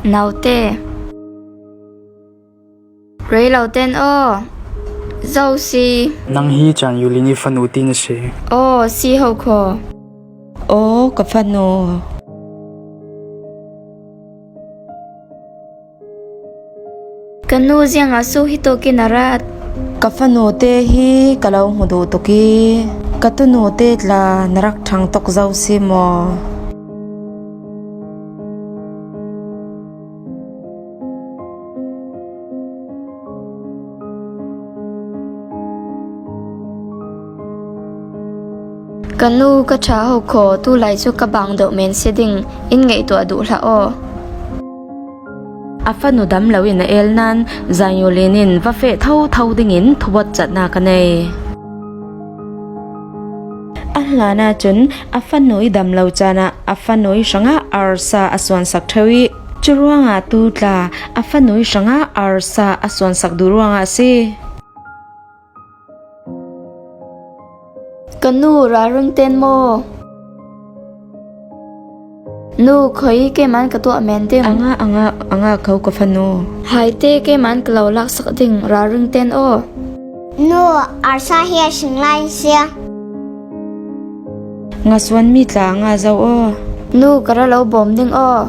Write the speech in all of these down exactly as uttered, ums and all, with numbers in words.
Naute. Rei lo ten aw. Zo si. Nang hi Chan Yulin i fanu ti na si. Aw, si ho kho. Aw, ka fanu. Ka nu ziang a su hi to ki na rat. Ka fanu te hi ka lo hmu duh tuk i, ka tunu te tla na rak thang tok zo si maw? Ka nu ka ṭha ho khaw, tu lai chu ka bang deuh men si ding, in ngaihtuah duh hlah aw. A fanu dam lo in a el nan, Zan Yulin in va feh tho tho dingin thubawt chatna ka nei. A hlan ah cun a fanu i dam lo caan ah a fanu i hrangah arsa a suansak ṭheu i, cu ruangah tu tla a fanu i hrangah arsa a suansak duh ruangah a si. Ka nu, ralring ten maw? Nu, khoi keiman ka tuah men ding. A ngah, a ngah, a ngah ko ka fanu. Hai te keiman ka lo laksak ding, ralring ten aw. Nu, arsa hi a hring lai si a. Nga suan mi tla a ngah zo aw. Nu, ka ra lo bawm ding aw.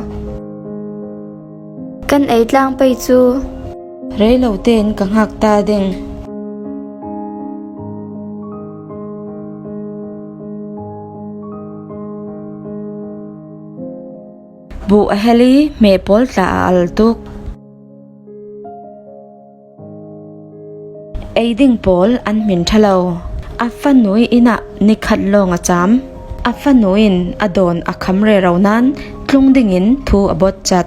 Kan ei tlang pei cu. Rei lo tein ka hngak ta ding. Buh a hel i hmeh pawl tla a al tuk. Ei ding pawl an hmin ṭha lo. A fanu i inn ah ni khat lawng a cam. A fanu in a dawn a kham rero nan tlung dingin thu a bawt cat.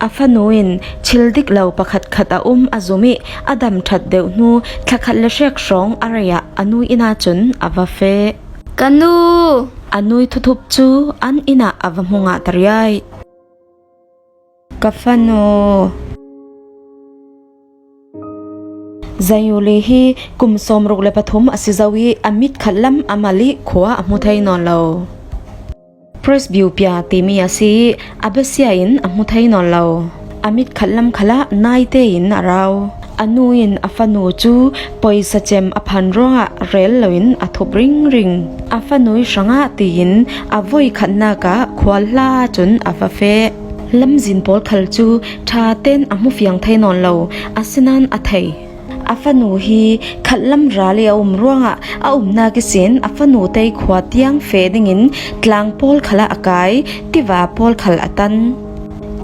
A fanu in thil dik lo pakhat khat a um a zum i a dam ṭhat deuh hnu thla khat le hrek hrawng a rei ah a nu inn ah cun a va feh. Ka nu! A nu i thuthup cu an inn ah a va hmu ngah ta riai. Ka fanu. Zan Yuli hi kum sawmruk le pathum a si zo i a mit khat lam a mal i khua a hmu thei nawn lo. Presbyopia timi a si i a besia in a hmu thei nawn lo. A mit khat lam khalah naite in a rau. A nu in a fanu cu poisa cem a phan ruangah rel loin a thup ringring. A fanu i hrangah tiin a voi khatnak ah khual hla cun a va feh. Lamzin pawl khal cu ṭha ten a hmu fiang thei nawn lo, asinain a thei. A fanu hi khat lam ral i a um ruangah a umnak ihsin a fanu te i khua tiang feh dingin tlang pawl khalah a kai, tiva pawl khal a tan.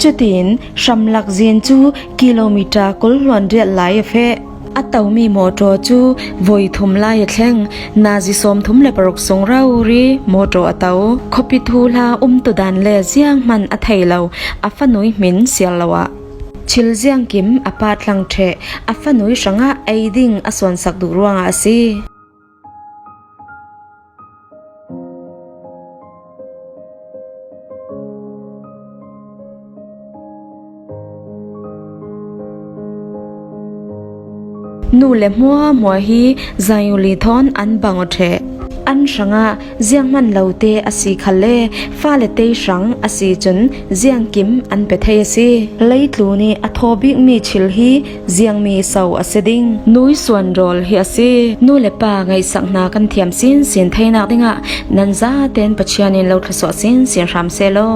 Cutin hramlak zin cu kilometer kul hluan riat lai a feh. A tomi mawṭaw cu voi thum lai a thleng, nazi sawmthum le paruk sung rori mawṭaw a to. Khuapi thuhla umtudan le zianghman a thei lo, a fanu i hmin siar lo ah. Thil ziangkim a pa tlang ṭheh, a fanu i hrangah ei ding a suansak duh ruangah a si. Nu le hmuahhmuah hi Zan Yuli thawn an bang aw ṭheh. An hrangah zianghman lote a si khal le fale te hrang a si cun ziangkim an pe thei a si. Leitlun i a thaw bikmi thil hi ziangmi so a si ding? Nu i suanrawl hi a si. Nu le pa ngaihsak hna kan thiam sinsin theinak dingah nan zaten Pathian in lo thluasuah sinsin hram sehlaw.